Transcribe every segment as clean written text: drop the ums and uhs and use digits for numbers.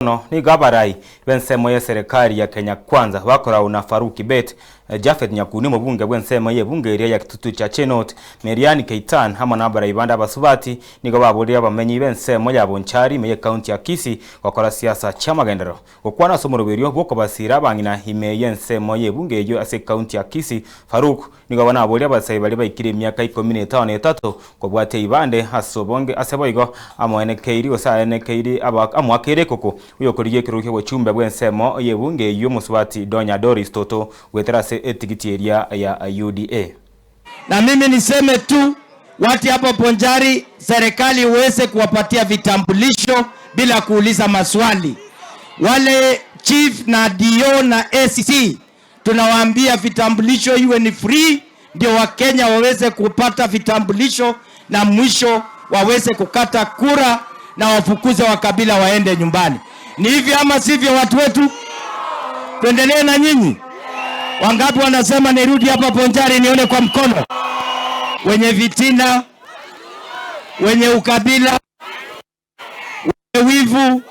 Bono nigo abarai b'ensemo y'eserekari ya Kenya Kwanza bakorau na Farouk Kibet, Japhet Nyakuni omobunge bw'ensemo y'ebunge eria ya Kitutu Chache North, Maryanne Keitan amo na abarai bande abasubati nigo baborire abamenyi b'ensemo ya Bonchari ime y'ekaunti ya Kisii gokora siasa chi'amagenderero. Gokwana ase omoroberio bw'okobasira abang'ina ime y'ensemo y'ebunge eyio ase ekaunti ya Kisii, Farouk nigo bono aboria abasae baria baikire emiaka ikomi na etano na etato kobwatia ibande ase obonge ase boigo amoenekeiri gose aenekeiri amoakeire ekoko oyokorigia ekerogo ki'obochumbe bw'ensemo y'ebunge eyio omosubati Donya Doris Toto goetera ase etigiti eria ya UDA. Na mimi niseme tu watu hapo Bonchari, serikali iweze kuwapatia vitambulisho bila kuuliza maswali. Wale chief na DO na ACC tunawaambia vitambulisho iwe ni free, ndio Wakenya waweze kupata vitambulisho na mwisho waweze kukata kura na wafukuze wakabila waende nyumbani. Ni hivyo ama sivyo, watu wetu? Tuendelee na nyinyi. Wangapi wanasema nirudi hapa Bonchari nione kwa mkono? Wenye fitina, wenye ukabila, wenye wivu,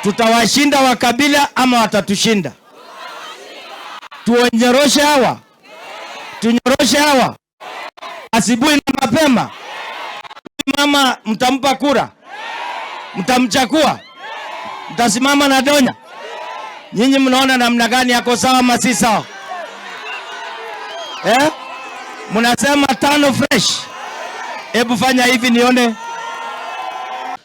tutawashinda wakabila ama watatushinda? Tuonyoroshe hawa, tunyoroshe hawa asubuhi na mapema. Mama mtampa kura? Mtamchagua? Mtasimama na Donya? Nyinyi mnaona namna gani? Yako sawa ama si sawa? Eh? Mnasema tano fresh. Hebu fanya hivi nione.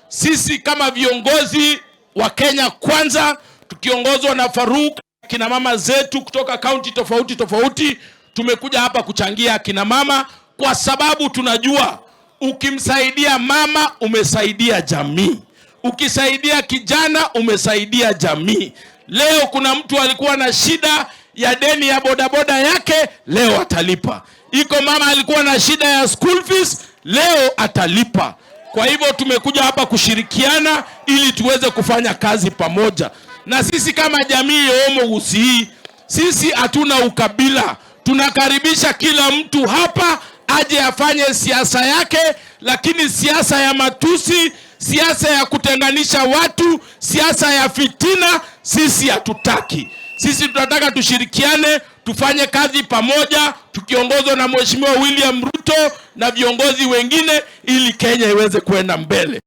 Sisi kama viongozi wa Kenya Kwanza tukiongozwa na Farouk, kina mama zetu kutoka kaunti tofauti tofauti, tumekuja hapa kuchangia kina mama kwa sababu tunajua ukimsaidia mama umesaidia jamii, ukisaidia kijana umesaidia jamii. Leo kuna mtu alikuwa na shida ya deni ya bodaboda yake, leo atalipa. Iko mama alikuwa na shida ya school fees, leo atalipa. Kwa hivyo tumekuja hapa kushirikiana ili tuweze kufanya kazi pamoja. Na sisi kama jamii ya Omogusii, sisi hatuna ukabila. Tunakaribisha kila mtu hapa aje afanye siasa yake, lakini siasa ya matusi, siasa ya kutenganisha watu, siasa ya fitina, sisi hatutaki. Sisi tunataka tushirikiane, tufanye kazi pamoja, tukiongozwa na Mheshimiwa William Ruto na viongozi wengine, ili Kenya iweze kwenda mbele.